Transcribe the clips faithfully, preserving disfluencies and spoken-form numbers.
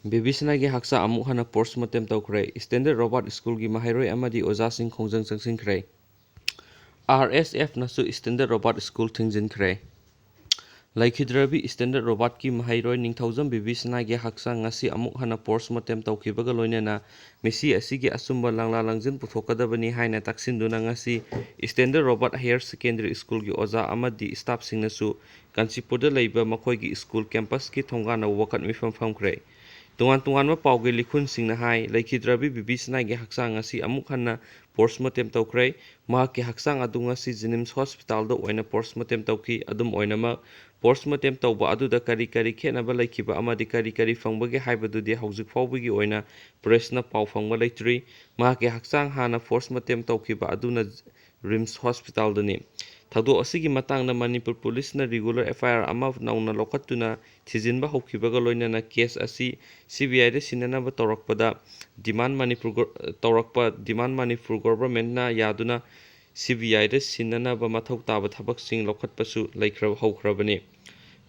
ꯕꯤꯕꯤꯁꯅꯥꯒꯤ ꯍꯛꯆꯥꯡ ꯑꯃꯨꯛ ꯍꯟꯅ ꯄꯣꯁꯃꯣꯔꯇꯦꯝ ꯇꯧꯈ꯭ꯔꯦ꯫ ꯁ꯭ꯇꯦꯟꯗꯔꯠ ꯔꯣꯕꯥꯔꯠ ꯁ꯭ꯀꯨꯜꯒꯤ ꯃꯍꯩꯔꯣꯏ ꯑꯃꯗꯤ ꯑꯣꯖꯥꯁꯤꯡ ꯈꯣꯡꯖꯪ ꯆꯪꯁꯤꯟꯈ꯭ꯔꯦ꯫ ꯑꯥꯔ ꯑꯦꯁ ꯑꯦꯐꯅꯁꯨ ꯁ꯭ꯇꯦꯟꯗꯔꯠ ꯔꯣꯕꯥꯔꯠ ꯁ꯭ꯀꯨꯜ ꯊꯤꯡꯖꯤꯟꯈ꯭ꯔꯦ꯫ ꯂꯩꯈꯤꯗ꯭ꯔꯕꯤ ꯁ꯭ꯇꯦꯟꯗꯔꯠ ꯔꯣꯕꯥꯔꯠꯀꯤ ꯃꯍꯩꯔꯣꯏ ꯅꯤꯡꯊꯧꯖꯝ ꯕꯤꯕꯤꯁꯅꯥꯒꯤ ꯍꯛꯆꯥꯡ ꯉꯁꯤ ꯑꯃꯨꯛ ꯍꯟꯅ ꯄꯣꯁꯃꯣꯔꯇꯦꯝ ꯇꯧꯈꯤꯕꯒ ꯂꯣꯏꯅꯅ ꯃꯤꯁꯤ ꯑꯁꯤꯒꯤ ꯑꯆꯨꯝꯕ ꯂꯪꯂꯥ ꯂꯪꯖꯤꯟ ꯄꯨꯊꯣꯛꯀꯗꯕꯅꯤ ꯍꯥꯏꯅ ꯇꯛꯁꯤꯟꯗꯨꯅ ꯉꯁꯤ ꯁ꯭ꯇꯦꯟꯗꯔꯠ ꯔꯣꯕꯥꯔꯠ ꯍꯥꯌꯔ ꯁꯦꯀꯦꯟꯗꯔꯤ ꯁ꯭ꯀꯨꯜꯒꯤ ꯑꯣꯖꯥ ꯑꯃꯗꯤ ꯁ꯭ꯇꯥꯐꯁꯤꯡꯅꯁꯨ ꯀꯥꯟꯆꯤꯄꯨꯔꯗ ꯂꯩꯕ ꯃꯈꯣꯏꯒꯤ ꯁ꯭ꯀꯨꯜ ꯀꯦꯝꯄꯁꯀꯤ ꯊꯣꯡꯒꯥꯟꯗ ꯋꯥꯀꯠ ꯃꯤꯐꯝ ꯐꯝꯈ꯭ꯔꯦ꯫ ꯇꯣꯉꯥꯟ ꯇꯣꯉꯥꯟꯕ ꯄꯥꯎꯒꯤ ꯂꯤꯈꯨꯟꯁꯤꯡꯅ ꯍꯥꯏ, ꯂꯩꯈꯤꯗ꯭ꯔꯕꯤ ꯕꯤꯕꯤꯁꯅꯥꯒꯤ ꯍꯛꯆꯥꯡ ꯉꯁꯤ ꯑꯃꯨꯛ ꯍꯟꯅ ꯄꯣꯁꯃꯣꯔꯇꯦꯝ ꯇꯧꯈ꯭ꯔꯦ꯫ ꯃꯍꯥꯛꯀꯤ ꯍꯛꯆꯥꯡ ꯑꯗꯨ ꯉꯁꯤ ꯖꯤꯅꯤꯝꯁ ꯍꯣꯁꯄꯤꯇꯥꯜꯗ ꯑꯣꯏꯅ ꯄꯣꯁꯃꯣꯔꯇꯦꯝ ꯇꯧꯈꯤ꯫ ꯑꯗꯨꯝ ꯑꯣꯏꯅꯃꯛ, ꯄꯣꯁꯃꯣꯔꯇꯦꯝ ꯇꯧꯕ ꯑꯗꯨꯗ ꯀꯔꯤ ꯀꯔꯤ ꯈꯦꯠꯅꯕ ꯂꯩꯈꯤꯕ ꯑꯃꯗꯤ ꯀꯔꯤ ꯀꯔꯤ ꯐꯪꯕꯒꯦ ꯍꯥꯏꯕꯗꯨꯗꯤ ꯍꯧꯖꯤꯛ ꯐꯥꯎꯕꯒꯤ ꯑꯣꯏꯅ ꯄ꯭ꯔꯦꯁꯅ ꯄꯥꯎ ꯐꯪꯕ ꯂꯩꯇ꯭ꯔꯤ꯫ ꯃꯍꯥꯛꯀꯤ ꯍꯛꯆꯥꯡ ꯍꯥꯟꯅ ꯄꯣꯁꯃꯣꯔꯇꯦꯝ ꯇꯧꯈꯤꯕ ꯑꯗꯨꯅ ꯔꯤꯝꯁ ꯍꯣꯁꯄꯤꯇꯥꯜꯗꯅꯤ꯫ ꯊꯧꯗꯣꯛ ꯑꯁꯤꯒꯤ ꯃꯇꯥꯡꯗ ꯃꯅꯤꯄꯨꯔ ꯄꯨꯂꯤꯁꯅ ꯔꯤꯒꯨꯂꯔ ꯑꯦꯐ ꯑꯥꯏ ꯑꯥꯔ ꯑꯃ ꯅꯧꯅ ꯂꯧꯈꯠꯇꯨꯅ ꯊꯤꯖꯤꯟꯕ ꯍꯧꯈꯤꯕꯒ ꯂꯣꯏꯅꯅ ꯀꯦꯁ ꯑꯁꯤ ꯁꯤ ꯕꯤ ꯑꯥꯏꯗ ꯁꯤꯟꯅꯅꯕ ꯇꯧꯔꯛꯄꯗ ꯗꯤꯃꯥꯟ ꯃꯅꯤꯄꯨꯔ ꯒꯣ-, ꯇꯧꯔꯛꯄ ꯗꯤꯃꯥꯟ ꯃꯅꯤꯄꯨꯔ ꯒꯣꯚꯔꯟꯃꯦꯟꯠꯅ ꯌꯥꯗꯨꯅ ꯁꯤ ꯕꯤ ꯑꯥꯏꯗ ꯁꯤꯟꯅꯅꯕ ꯃꯊꯧ ꯇꯥꯕ ꯊꯕꯛꯁꯤꯡ ꯂꯧꯈꯠꯄꯁꯨ ꯂꯩꯈ꯭ꯔ-, ꯍꯧꯈ꯭ꯔꯕꯅꯤ꯫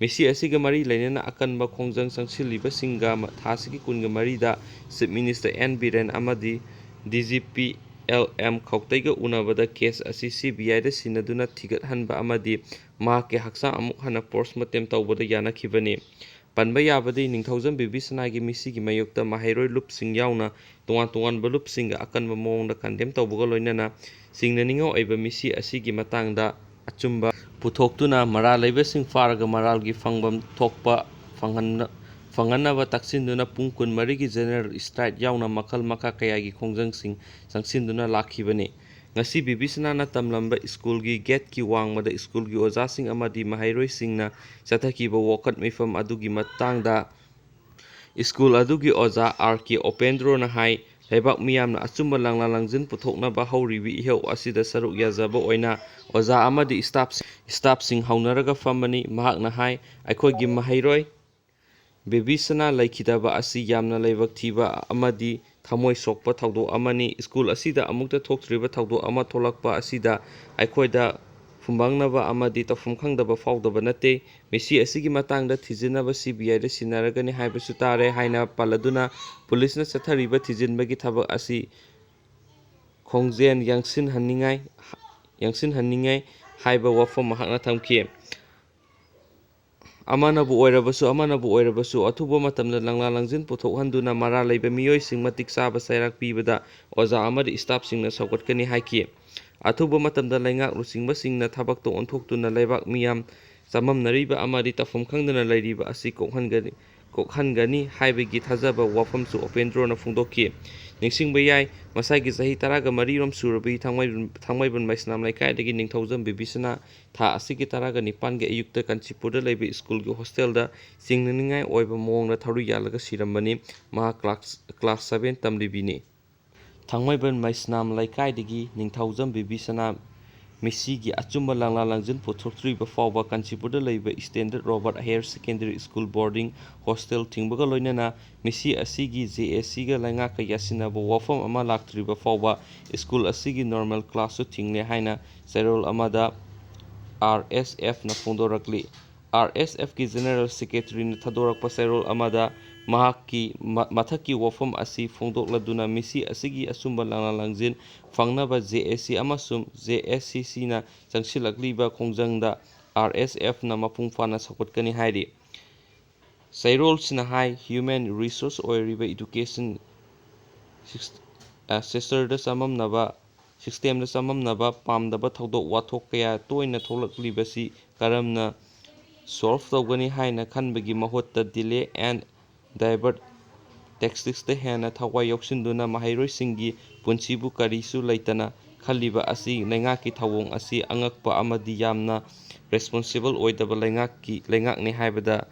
ꯃꯤꯁꯤ ꯑꯁꯤꯒ ꯃꯔꯤ ꯂꯩꯅꯅ ꯑꯀꯟꯕ ꯈꯣꯡꯖꯪ ꯆꯪꯁꯤꯜꯂꯤꯕꯁꯤꯡꯒ ꯃ-, ꯊꯥ ꯑꯁꯤꯒꯤ ꯀꯨꯟꯒ ꯃꯔꯤꯗ ꯆꯤꯐ ꯃꯤꯅꯤꯁꯇꯔ ꯑꯦꯟ ꯕꯤꯔꯦꯟ ꯑꯃꯗꯤ D G P L M ꯈꯧꯇꯩꯒ ꯎꯅꯕꯗ ꯀꯦꯁ ꯑꯁꯤ ꯁꯤ ꯕꯤ ꯑꯥꯏꯗ ꯁꯤꯟꯅꯗꯨꯅ ꯊꯤꯒꯠꯍꯟꯕ ꯑꯃꯗꯤ ꯃꯍꯥꯛꯀꯤ ꯍꯛꯆꯥꯡ ꯑꯃꯨꯛ ꯍꯟꯅ ꯄꯣꯁꯃꯣꯔꯇꯦꯝ ꯇꯧꯕꯗ ꯌꯥꯅꯈꯤꯕꯅꯤ꯫ ꯄꯟꯕ ꯌꯥꯕꯗꯤ, ꯅꯤꯡꯊꯧꯖꯝ ꯕꯤꯕꯤꯁꯅꯥꯒꯤ ꯃꯤꯁꯤꯒꯤ ꯃꯥꯌꯣꯛꯇ ꯃꯍꯩꯔꯣꯏ ꯂꯨꯞꯁꯤꯡ ꯌꯥꯎꯅ ꯇꯣꯉꯥꯟ ꯇꯣꯉꯥꯟꯕ ꯂꯨꯞꯁꯤꯡꯒ ꯑꯀꯟꯕ ꯃꯑꯣꯡꯗ ꯀꯟꯗꯦꯝ ꯇꯧꯕꯒ ꯂꯣꯏꯅꯅ ꯆꯤꯡꯅꯅꯤꯡꯉꯥꯏ ꯑꯣꯏꯕ ꯃꯤꯁꯤ ꯑꯁꯤꯒꯤ ꯃꯇꯥꯡꯗ ꯑꯆꯨꯝꯕ ꯄꯨꯊꯣꯛꯇꯨꯅ ꯃꯔꯥꯜ ꯂꯩꯕꯁꯤꯡ ꯐꯥꯔꯒ ꯃꯔꯥꯜꯒꯤ ꯐꯪꯐꯝ ꯊꯣꯛꯄ ꯐꯪꯍꯟꯅ-, ꯐꯪꯍꯟꯅꯕ ꯇꯛꯁꯤꯟꯗꯨꯅ ꯄꯨꯡ ꯀꯨꯟꯃꯔꯤꯒꯤ ꯖꯦꯅꯔꯦꯜ ꯁ꯭ꯇ꯭ꯔꯥꯏꯛ ꯌꯥꯎꯅ ꯃꯈꯜ ꯃꯈꯥ ꯀꯌꯥꯒꯤ ꯈꯣꯡꯖꯪꯁꯤꯡ ꯆꯪꯁꯤꯟꯗꯨꯅ ꯂꯥꯛꯈꯤꯕꯅꯤ꯫ ꯉꯁꯤ ꯕꯤꯕꯤꯁꯅꯥꯅ ꯇꯝꯂꯝꯕ ꯁ꯭ꯀꯨꯜꯒꯤ ꯒꯦꯠꯀꯤ ꯋꯥꯡꯃꯗ ꯁ꯭ꯀꯨꯜꯒꯤ ꯑꯣꯖꯥꯁꯤꯡ ꯑꯃꯗꯤ ꯃꯍꯩꯔꯣꯏꯁꯤꯡꯅ ꯆꯠꯊꯈꯤꯕ ꯋꯥꯀꯠ ꯃꯤꯐꯝ ꯑꯗꯨꯒꯤ ꯃꯇꯥꯡꯗ ꯁ꯭ꯀꯨꯜ ꯑꯗꯨꯒꯤ ꯑꯣꯖꯥ ꯑꯥꯔ ꯀꯦ ꯎꯄꯦꯟꯗ꯭ꯔꯣꯅ ꯍꯥꯏ, ꯂꯩꯕꯥꯛ ꯃꯤꯌꯥꯝꯅ ꯑꯆꯨꯝꯕ ꯂꯪꯂꯥ ꯂꯪꯖꯤꯟ ꯄꯨꯊꯣꯛꯅꯕ ꯍꯧꯔꯤꯕ ꯏꯍꯧ ꯑꯁꯤꯗ ꯁꯔꯨꯛ ꯌꯥꯖꯕ ꯑꯣꯏꯅ ꯑꯣꯖꯥ ꯑꯃꯗꯤ ꯁ꯭ꯇꯥꯐ, ꯁ꯭ꯇꯥꯐꯁꯤꯡ ꯍꯧꯅꯔꯒ ꯐꯝꯕꯅꯤ꯫ ꯃꯍꯥꯛꯅ ꯍꯥꯏ, ꯑꯩꯈꯣꯏꯒꯤ ꯃꯍꯩꯔꯣꯏ ꯕꯤꯕꯤꯁꯅꯥ ꯂꯩꯈꯤꯗꯕ ꯑꯁꯤ ꯌꯥꯝꯅ ꯂꯥꯏꯕꯛ ꯊꯤꯕ ꯑꯃꯗꯤ ꯊꯃꯣꯏ ꯁꯣꯛꯄ ꯊꯧꯗꯣꯛ ꯑꯃꯅꯤ꯫ ꯁ꯭ꯀꯨꯜ ꯑꯁꯤꯗ ꯑꯃꯨꯛꯇ ꯊꯣꯛꯇ꯭ꯔꯤꯕ ꯊꯧꯗꯣꯛ ꯑꯃ ꯊꯣꯛꯂꯛꯄ ꯑꯁꯤꯗ ꯑꯩꯈꯣꯏꯗ ꯐꯨꯝꯕꯪꯅꯕ ꯑꯃꯗꯤ ꯇꯧꯐꯝ ꯈꯪꯗꯕ ꯐꯥꯎꯗꯕ ꯅꯠꯇꯦ꯫ ꯃꯤꯁꯤ ꯑꯁꯤꯒꯤ ꯃꯇꯥꯡꯗ ꯊꯤꯖꯤꯟꯅꯕ ꯁꯤ ꯕꯤ ꯑꯥꯏꯗ ꯁꯤꯟꯅꯔꯒꯅꯤ ꯍꯥꯏꯕꯁꯨ ꯇꯥꯔꯦ ꯍꯥꯏꯅ ꯄꯜꯂꯗꯨꯅ, ꯄꯨꯂꯤꯁꯅ ꯆꯠꯊꯔꯤꯕ ꯊꯤꯖꯤꯟꯕꯒꯤ ꯊꯕꯛ ꯑꯁꯤ ꯈꯣꯡꯖꯦꯜ ꯌꯥꯡꯁꯤꯟꯍꯟꯅꯤꯡꯉꯥꯏ, ꯌꯥꯡꯁꯤꯟꯍꯟꯅꯤꯡꯉꯥꯏ ꯍꯥꯏꯕ ꯋꯥꯐꯝ ꯃꯍꯥꯛꯅ ꯊꯝꯈꯤ꯫ ꯑꯃꯅꯕꯨ ꯑꯣꯏꯔꯕꯁꯨ, ꯑꯃꯅꯕꯨ ꯑꯣꯏꯔꯕꯁꯨ, ꯑꯊꯨꯕ ꯃꯇꯝꯗ ꯂꯪꯂꯥ ꯂꯪꯖꯤꯟ ꯄꯨꯊꯣꯛꯍꯟꯗꯨꯅ ꯃꯔꯥꯜ ꯂꯩꯕ ꯃꯤꯑꯣꯏꯁꯤꯡ ꯃꯇꯤꯛ ꯆꯥꯕ ꯆꯩꯔꯥꯛ ꯄꯤꯕꯗ ꯑꯣꯖꯥ ꯑꯃꯗꯤ staffꯁꯤꯡꯅ ꯁꯧꯒꯠꯀꯅꯤ ꯍꯥꯏꯈꯤ꯫ ꯑꯊꯨꯕ ꯃꯇꯝꯗ ꯂꯩꯉꯥꯛ ꯂꯨꯆꯤꯡꯕꯁꯤꯡꯅ ꯊꯕꯛꯇ ꯑꯣꯟꯊꯣꯛꯇꯨꯅ ꯂꯩꯕꯥꯛ ꯃꯤꯌꯥꯝ ꯆꯃꯝꯅꯔꯤꯕ ꯑꯃꯗꯤ ꯇꯧꯐꯝ ꯈꯪꯗꯅ ꯂꯩꯔꯤꯕ ꯑꯁꯤ ꯀꯣꯛꯍꯟꯒꯅꯤ, ꯀꯣꯛꯍꯟꯒꯅꯤ ꯍꯥꯏꯕꯒꯤ ꯊꯥꯖꯕ ꯋꯥꯐꯝꯁꯨ ꯎꯄꯦꯟꯗ꯭ꯔꯣꯅ ꯐꯣꯡꯗꯣꯛꯈꯤ꯫ ꯅꯤꯡꯁꯤꯡꯕ ꯌꯥꯏ, ꯃꯁꯥꯒꯤ ꯆꯍꯤ ꯇꯔꯥꯒ ꯃꯔꯤꯔꯣꯝ ꯁꯨꯔꯕꯤ ꯊꯥꯡꯃꯩꯕꯟ, ꯊꯥꯡꯃꯩꯕꯟ ꯃꯩꯁꯅꯥꯝ ꯂꯩꯀꯥꯏꯗꯒꯤ ꯅꯤꯡꯊꯧꯖꯝ ꯕꯤꯕꯤꯁꯅꯥ ꯊꯥ ꯑꯁꯤꯒꯤ ꯇꯔꯥꯒ ꯅꯤꯄꯥꯟꯒꯤ ꯑꯌꯨꯛꯇ ꯀꯥꯟꯆꯤꯄꯨꯔꯗ ꯂꯩꯕ ꯁ꯭ꯀꯨꯜꯒꯤ ꯍꯣꯁꯇꯦꯜꯗ ꯆꯤꯡꯅꯅꯤꯡꯉꯥꯏ ꯑꯣꯏꯕ ꯃꯑꯣꯡꯗ ꯊꯧꯔꯤ ꯌꯥꯜꯂꯒ ꯁꯤꯔꯝꯕꯅꯤ꯫ ꯃꯍꯥꯛ ꯀ꯭ꯂꯥꯁ, ꯀ꯭ꯂꯥꯁ ꯁꯚꯦꯟ ꯇꯝꯂꯤꯕꯤꯅꯤ꯫ ꯊꯥꯡꯃꯩꯕꯟ ꯃꯩꯁꯅꯥꯝ ꯂꯩꯀꯥꯏꯗꯒꯤ ꯅꯤꯡꯊꯧꯖꯝ ꯕꯤꯕꯤꯁꯅꯥ ꯃꯤꯁꯤꯒꯤ ꯑꯆꯨꯝꯕ ꯂꯪꯂꯥ ꯂꯪꯖꯤꯟ ꯄꯨꯊꯣꯛꯇ꯭ꯔꯤꯕ ꯐꯥꯎꯕ ꯀꯥꯟꯆꯤꯄꯨꯔꯗ ꯂꯩꯕ Standard Robert Higher Secondary School Boarding Hostel ꯊꯤꯡꯕꯒ ꯂꯣꯏꯅꯅ ꯃꯤꯁꯤ ꯑꯁꯤꯒꯤ ꯖꯦ ꯑꯦ ꯁꯤꯒ ꯂꯩꯉꯥꯛꯀ ꯌꯥꯁꯤꯟꯅꯕ ꯋꯥꯐꯝ ꯑꯃ ꯂꯥꯛꯇ꯭ꯔꯤꯕ ꯐꯥꯎꯕ ꯁ꯭ꯀꯨꯜ ꯑꯁꯤꯒꯤ ꯅꯣꯔꯃꯦꯜ ꯀ꯭ꯂꯥꯁꯁꯨ ꯊꯤꯡꯂꯦ ꯍꯥꯏꯅ ꯆꯦꯔꯣꯜ ꯑꯃꯗ ꯑꯥꯔ ꯑꯦꯁ ꯑꯦꯐꯅ ꯐꯣꯡꯗꯣꯔꯛꯂꯤ꯫ ꯑꯥꯔ ꯑꯦꯁ ꯑꯦꯐꯀꯤ ꯖꯦꯅꯔꯦꯜ ꯁꯦꯀ꯭ꯔꯦꯇꯔꯤꯅ ꯊꯥꯗꯣꯔꯛꯄ ꯆꯦꯔꯣꯜ ꯑꯃꯗ ꯃꯍꯥꯛꯀꯤ ꯃ-, ꯃꯊꯛꯀꯤ ꯋꯥꯐꯝ ꯑꯁꯤ ꯐꯣꯡꯗꯣꯛꯂꯗꯨꯅ ꯃꯤꯁꯤ ꯑꯁꯤꯒꯤ ꯑꯆꯨꯝꯕ ꯂꯪꯂꯥ ꯂꯪꯖꯤꯟ ꯐꯪꯅꯕ ꯖꯦ ꯑꯦ ꯁꯤ ꯑꯃꯁꯨꯡ ꯖꯦ ꯑꯦꯁ ꯁꯤ ꯁꯤꯅ ꯆꯪꯁꯤꯜꯂꯛꯂꯤꯕ ꯈꯣꯡꯖꯪꯗ ꯑꯥꯔ ꯑꯦꯁ ꯑꯦꯐꯅ ꯃꯄꯨꯡ ꯐꯥꯅ ꯁꯧꯒꯠꯀꯅꯤ ꯍꯥꯏꯔꯤ꯫ ꯆꯩꯔꯣꯜꯁꯤꯅ ꯍꯥꯏ, ꯍ꯭ꯌꯨꯃꯦꯟ ꯔꯤꯁꯣꯔꯁ ꯑꯣꯏꯔꯤꯕ ꯏꯗꯨꯀꯦꯁꯟ ꯁꯤꯁ-, ꯑ, ꯁꯤꯁꯇꯔꯗ ꯆꯃꯝꯅꯕ, ꯁꯤꯁꯇꯦꯝꯗ ꯆꯃꯝꯅꯕ ꯄꯥꯝꯗꯕ ꯊꯧꯗꯣꯛ ꯋꯥꯊꯣꯛ ꯀꯌꯥ ꯇꯣꯏꯅ ꯊꯣꯛꯂꯛꯂꯤꯕꯁꯤ ꯀꯔꯝꯅ ꯁꯣꯜꯚ ꯇꯧꯒꯅꯤ ꯍꯥꯏꯅ ꯈꯟꯕꯒꯤ ꯃꯍꯨꯠꯇ delay and divert tacticsꯇ ꯍꯦꯟꯅ ꯊꯋꯥꯏ ꯌꯥꯎꯁꯤꯟꯗꯨꯅ ꯃꯍꯩꯔꯣꯏꯁꯤꯡꯒꯤ ꯄꯨꯟꯁꯤꯕꯨ ꯀꯔꯤꯁꯨ ꯂꯩꯇꯅ ꯈꯜꯂꯤꯕ ꯑꯁꯤ ꯂꯩꯉꯥꯛꯀꯤ ꯊꯧꯑꯣꯡ ꯑꯁꯤ ꯑꯉꯛꯄ ꯑꯃꯗꯤ ꯌꯥꯝꯅ ꯔꯦꯁꯄꯣꯟꯁꯤꯕꯜ ꯑꯣꯏꯗꯕ ꯂꯩꯉꯥꯛꯀꯤ, ꯂꯩꯉꯥꯛꯅꯤ ꯍꯥꯏꯕꯗ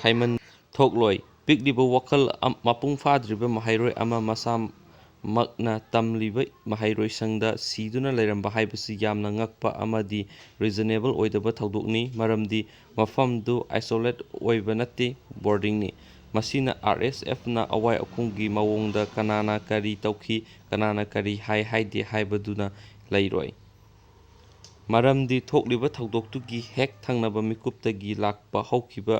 ꯍꯥꯏꯃꯟ ꯊꯣꯛꯂꯣꯏ꯫ ꯄꯤꯛꯂꯤꯕ ꯋꯥꯈꯜ ꯑꯝ-, ꯃꯄꯨꯡ ꯐꯥꯗ꯭ꯔꯤꯕ ꯃꯍꯩꯔꯣꯏ ꯑꯃ ꯃꯁꯥꯃꯛꯅ ꯇꯝꯂꯤꯕ ꯃꯍꯩꯔꯣꯏꯁꯪꯗ ꯁꯤꯗꯨꯅ ꯂꯩꯔꯝꯕ ꯍꯥꯏꯕꯁꯤ ꯌꯥꯝꯅ ꯉꯛꯄ ꯑꯃꯗꯤ ꯔꯤꯖꯅꯦꯕꯜ ꯑꯣꯏꯗꯕ ꯊꯧꯗꯣꯛꯅꯤ, ꯃꯔꯝꯗꯤ ꯃꯐꯝꯗꯨ ꯑꯥꯏꯁꯣꯂꯦꯠ ꯑꯣꯏꯕ ꯅꯠꯇꯦ, ꯕꯣꯔꯗꯤꯡꯅꯤ꯫ ꯃꯁꯤꯅ ꯑꯥꯔ ꯑꯦꯁ ꯑꯦꯐꯅ ꯑꯋꯥꯏ ꯑꯈꯨꯝꯒꯤ ꯃꯑꯣꯡꯗ ꯀꯅꯥꯅ ꯀꯔꯤ ꯇꯧꯈꯤ, ꯀꯅꯥꯅ ꯀꯔꯤ ꯍꯥꯏ ꯍꯥꯏꯗꯦ ꯍꯥꯏꯕꯗꯨꯅ ꯂꯩꯔꯣꯏ꯫ ꯃꯔꯝꯗꯤ ꯊꯣꯛꯂꯤꯕ ꯊꯧꯗꯣꯛꯇꯨꯒꯤ ꯍꯦꯛ ꯊꯪꯅꯕ ꯃꯤꯀꯨꯞꯇꯒꯤ ꯂꯥꯛꯄ ꯍꯧꯈꯤꯕ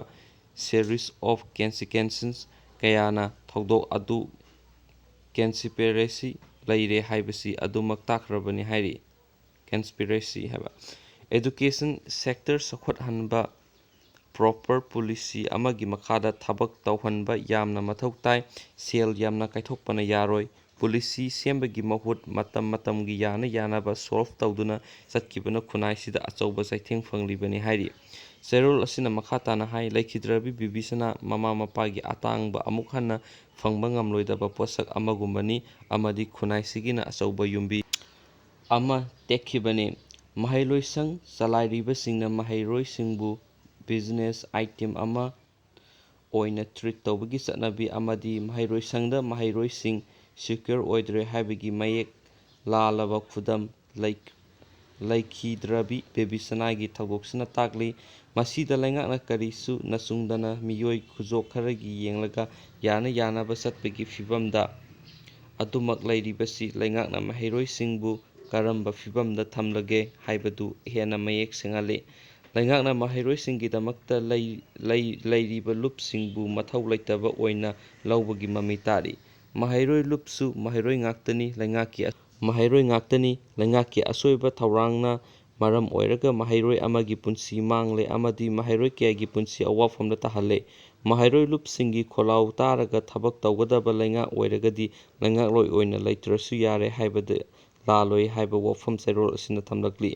series of consequences ꯀꯌꯥꯅ ꯊꯧꯗꯣꯛ ꯑꯗꯨ conspiracy ꯂꯩꯔꯦ ꯍꯥꯏꯕꯁꯤ ꯑꯗꯨꯃꯛ ꯇꯥꯛꯈ꯭ꯔꯕꯅꯤ ꯍꯥꯏꯔꯤ꯫ Conspiracy ꯍꯥꯏꯕ꯫ Education sector ꯆꯥꯎꯈꯠꯍꯟꯕ proper policy ꯑꯃꯒꯤ ꯃꯈꯥꯗ ꯊꯕꯛ ꯇꯧꯍꯟꯕ ꯌꯥꯝꯅ ꯃꯊꯧ ꯇꯥꯏ꯫ ꯁꯦꯜ ꯌꯥꯝꯅ ꯀꯥꯏꯊꯣꯛꯄꯅ ꯌꯥꯔꯣꯏ꯫ Policy ꯁꯦꯝꯕꯒꯤ ꯃꯍꯨꯠ ꯃꯇꯝ ꯃꯇꯝꯒꯤ ꯌꯥꯅ ꯌꯥꯅꯕ solve ꯇꯧꯗꯨꯅ ꯆꯠꯈꯤꯕꯅ ꯈꯨꯟꯅꯥꯏꯁꯤꯗ ꯑꯆꯧꯕ ꯆꯩꯊꯦꯡ ꯐꯪꯂꯤꯕꯅꯤ ꯍꯥꯏꯔꯤ꯫ ꯆꯦꯔꯣꯜ ꯑꯁꯤꯅ ꯃꯈꯥ ꯇꯥꯅ ꯍꯥꯏ, ꯂꯩꯈꯤꯗ꯭ꯔꯕꯤ ꯕꯤꯕꯤꯁꯅꯥ ꯃꯃꯥ ꯃꯄꯥꯒꯤ ꯑꯇꯥꯡꯕ ꯑꯃꯨꯛ ꯍꯟꯅ ꯐꯪꯕ ꯉꯝꯂꯣꯏꯗꯕ ꯄꯣꯠꯁꯛ ꯑꯃꯒꯨꯝꯕꯅꯤ ꯑꯃꯗꯤ ꯈꯨꯟꯅꯥꯏꯁꯤꯒꯤꯅ ꯑꯆꯧꯕ ꯌꯨꯝꯕꯤ ꯑꯃ ꯇꯦꯛꯈꯤꯕꯅꯤ꯫ ꯃꯍꯩꯔꯣꯏꯁꯪ ꯆꯂꯥꯏꯔꯤꯕꯁꯤꯡꯅ ꯃꯍꯩꯔꯣꯏꯁꯤꯡꯕꯨ business item ꯑꯃ ꯑꯣꯏꯅ treat ꯇꯧꯕꯒꯤ ꯆꯠꯅꯕꯤ ꯑꯃꯗꯤ ꯃꯍꯩꯔꯣꯏꯁꯪꯗ ꯃꯍꯩꯔꯣꯏꯁꯤꯡ secure ꯑꯣꯏꯗ꯭ꯔꯦ ꯍꯥꯏꯕꯒꯤ ꯃꯌꯦꯛ ꯂꯥꯜꯂꯕ ꯈꯨꯗꯝ ꯂꯩ-, ꯂꯩꯈꯤꯗ꯭ꯔꯕꯤ ꯕꯦꯕꯤꯁꯅꯥꯒꯤ ꯊꯧꯗꯣꯛꯁꯤꯅ ꯇꯥꯛꯂꯤ꯫ ꯃꯁꯤꯗ ꯂꯩꯉꯥꯛꯅ ꯀꯔꯤꯁꯨ ꯅꯆꯨꯡꯗꯅ ꯃꯤꯑꯣꯏ ꯈꯨꯖꯣꯛ ꯈꯔꯒꯤ ꯌꯦꯡꯂꯒ ꯌꯥꯅ ꯌꯥꯅꯕ ꯆꯠꯄꯒꯤ ꯐꯤꯕꯝꯗ ꯑꯗꯨꯃꯛ ꯂꯩꯔꯤꯕꯁꯤ ꯂꯩꯉꯥꯛꯅ ꯃꯍꯩꯔꯣꯏꯁꯤꯡꯕꯨ ꯀꯔꯝꯕ ꯐꯤꯕꯝꯗ ꯊꯝꯂꯒꯦ ꯍꯥꯏꯕꯗꯨ ꯍꯦꯟꯅ ꯃꯌꯦꯛ ꯁꯦꯡꯍꯜꯂꯤ꯫ ꯂꯩꯉꯥꯛꯅ ꯃꯍꯩꯔꯣꯏꯁꯤꯡꯒꯤꯗꯃꯛꯇ ꯂꯩ-, ꯂꯩ-, ꯂꯩꯔꯤꯕ ꯂꯨꯞꯁꯤꯡꯕꯨ ꯃꯊꯧ ꯂꯩꯇꯕ ꯑꯣꯏꯅ ꯂꯧꯕꯒꯤ ꯃꯃꯤ ꯇꯥꯔꯤ꯫ ꯃꯍꯩꯔꯣꯏ ꯂꯨꯞꯁꯨ ꯃꯍꯩꯔꯣꯏ ꯉꯥꯛꯇꯅꯤ, ꯂꯩꯉꯥꯛꯀꯤ ꯑ-, ꯃꯍꯩꯔꯣꯏ ꯉꯥꯛꯇꯅꯤ, ꯂꯩꯉꯥꯛꯀꯤ ꯑꯁꯣꯏꯕ ꯊꯧꯔꯥꯡꯅ ꯃꯔꯝ ꯑꯣꯏꯔꯒ ꯃꯍꯩꯔꯣꯏ ꯑꯃꯒꯤ ꯄꯨꯟꯁꯤ ꯃꯥꯡꯂꯦ ꯑꯃꯗꯤ ꯃꯍꯩꯔꯣꯏ ꯀꯌꯥꯒꯤ ꯄꯨꯟꯁꯤ ꯑꯋꯥꯐꯝꯗ ꯇꯥꯍꯜꯂꯦ꯫ ꯃꯍꯩꯔꯣꯏ ꯂꯨꯞꯁꯤꯡꯒꯤ ꯈꯣꯜꯂꯥꯎ ꯇꯥꯔꯒ ꯊꯕꯛ ꯇꯧꯒꯗꯕ ꯂꯩꯉꯥꯛ ꯑꯣꯏꯔꯒꯗꯤ ꯂꯩꯉꯥꯛꯂꯣꯏ ꯑꯣꯏꯅ ꯂꯩꯇ꯭ꯔꯁꯨ ꯌꯥꯔꯦ ꯍꯥꯏꯕꯗ ꯂꯥꯜꯂꯣꯏ ꯍꯥꯏꯕ ꯋꯥꯐꯝ ꯆꯦꯔꯣꯜ ꯑꯁꯤꯅ ꯊꯝꯂꯛꯂꯤ꯫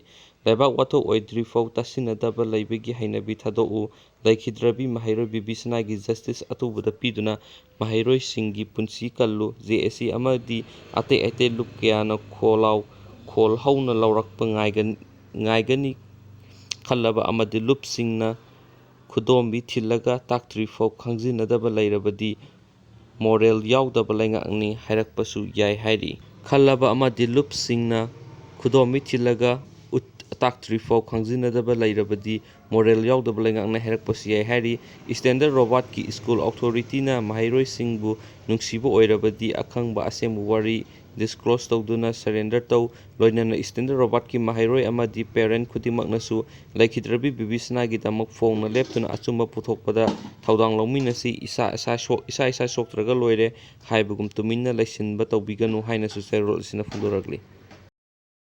ꯂꯩꯕꯥꯛ ꯋꯥꯊꯣꯛ ꯑꯣꯏꯗ꯭ꯔꯤꯐꯥꯎ ꯇꯥꯁꯤꯟꯅꯗꯕ ꯂꯩꯕꯒꯤ ꯍꯩꯅꯕꯤ ꯊꯥꯗꯣꯛꯎ꯫ ꯂꯩꯈꯤꯗ꯭ꯔꯕꯤ ꯃꯍꯩꯔꯣꯏ ꯕꯤꯕꯤꯁꯅꯥꯒꯤ justice ꯑꯊꯨꯕꯗ ꯄꯤꯗꯨꯅ ꯃꯍꯩꯔꯣꯏꯁꯤꯡꯒꯤ ꯄꯨꯟꯁꯤ ꯀꯜꯂꯨ꯫ ꯖꯦ ꯑꯦ ꯁꯤ ꯑꯃꯗꯤ ꯑꯇꯩ ꯑꯇꯩ ꯂꯨꯞ ꯀꯌꯥꯅ ꯈꯣꯜꯂꯥꯎ, ꯈꯣꯜ ꯍꯧꯅ ꯂꯧꯔꯛꯄ ꯉꯥꯏꯒꯟ-, ꯉꯥꯏꯒꯅꯤ ꯈꯜꯂꯕ ꯑꯃꯗꯤ ꯂꯨꯞꯁꯤꯡꯅ ꯈꯨꯗꯣꯝꯕꯤ ꯊꯤꯜꯂꯒ ꯇꯥꯛꯇ꯭ꯔꯤꯐꯥꯎ ꯈꯪꯖꯤꯟꯅꯗꯕ ꯂꯩꯔꯕꯗꯤ moral ꯌꯥꯎꯗꯕ ꯂꯩꯉꯥꯛꯅꯤ ꯍꯥꯏꯔꯛꯄꯁꯨ ꯌꯥꯏ ꯍꯥꯏꯔꯤ꯫ ꯈꯜꯂꯕ ꯑꯃꯗꯤ ꯂꯨꯞꯁꯤꯡꯅ ꯈꯨꯗꯣꯝꯕꯤ ꯊꯤꯜꯂꯒ ꯇꯥꯛꯇ꯭ꯔꯤꯐꯥꯎ ꯈꯪꯖꯤꯟꯅꯗꯕ ꯂꯩꯔꯕꯗꯤ ꯃꯣꯔꯦꯜ ꯌꯥꯎꯗꯕ ꯂꯩꯉꯥꯛꯅ ꯍꯥꯏꯔꯛꯄꯁꯨ ꯌꯥꯏ ꯍꯥꯏꯔꯤ꯫ ꯏꯁꯇꯦꯟꯗꯔ ꯔꯣꯕꯥꯔꯠꯀꯤ ꯁ꯭ꯀꯨꯜ ꯑꯣꯊꯣꯔꯤꯇꯤꯅ ꯃꯍꯩꯔꯣꯏꯁꯤꯡꯕꯨ ꯅꯨꯡꯁꯤꯕ ꯑꯣꯏꯔꯕꯗꯤ ꯑꯈꯪꯕ ꯑꯁꯦꯡꯕ ꯋꯥꯔꯤ ꯗꯤꯁꯀ꯭ꯂꯣꯁ ꯇꯧꯗꯨꯅ ꯁꯔꯦꯟꯗꯔ ꯇꯧ꯫ ꯂꯣꯏꯅꯅ ꯏꯁꯇꯦꯟꯗꯔ ꯔꯣꯕꯥꯔꯠꯀꯤ ꯃꯍꯩꯔꯣꯏ ꯑꯃꯗꯤ ꯄꯦꯔꯦꯟ ꯈꯨꯗꯤꯡꯃꯛꯅꯁꯨ ꯂꯩꯈꯤꯗ꯭ꯔꯕꯤ ꯕꯤꯕꯤꯁꯅꯥꯒꯤꯗꯃꯛ ꯐꯣꯡꯅ ꯂꯦꯞꯇꯨꯅ ꯑꯆꯨꯝꯕ ꯄꯨꯊꯣꯛꯄꯗ ꯊꯧꯗꯥꯡ ꯂꯧꯃꯤꯟꯅꯁꯤ꯫ ꯏꯁꯥ ꯏꯁꯥ ꯁꯣꯛ-, ꯏꯁꯥ ꯏꯁꯥ ꯁꯣꯛꯇ꯭ꯔꯒ ꯂꯣꯏꯔꯦ ꯍꯥꯏꯕꯒꯨꯝ ꯇꯨꯃꯤꯟꯅ ꯂꯩꯁꯤꯟꯕ ꯇꯧꯕꯤꯒꯅꯨ ꯍꯥꯏꯅꯁꯨ ꯆꯦꯔꯣꯜ ꯑꯁꯤꯅ ꯐꯣꯡꯗꯣꯔꯛꯂꯤ꯫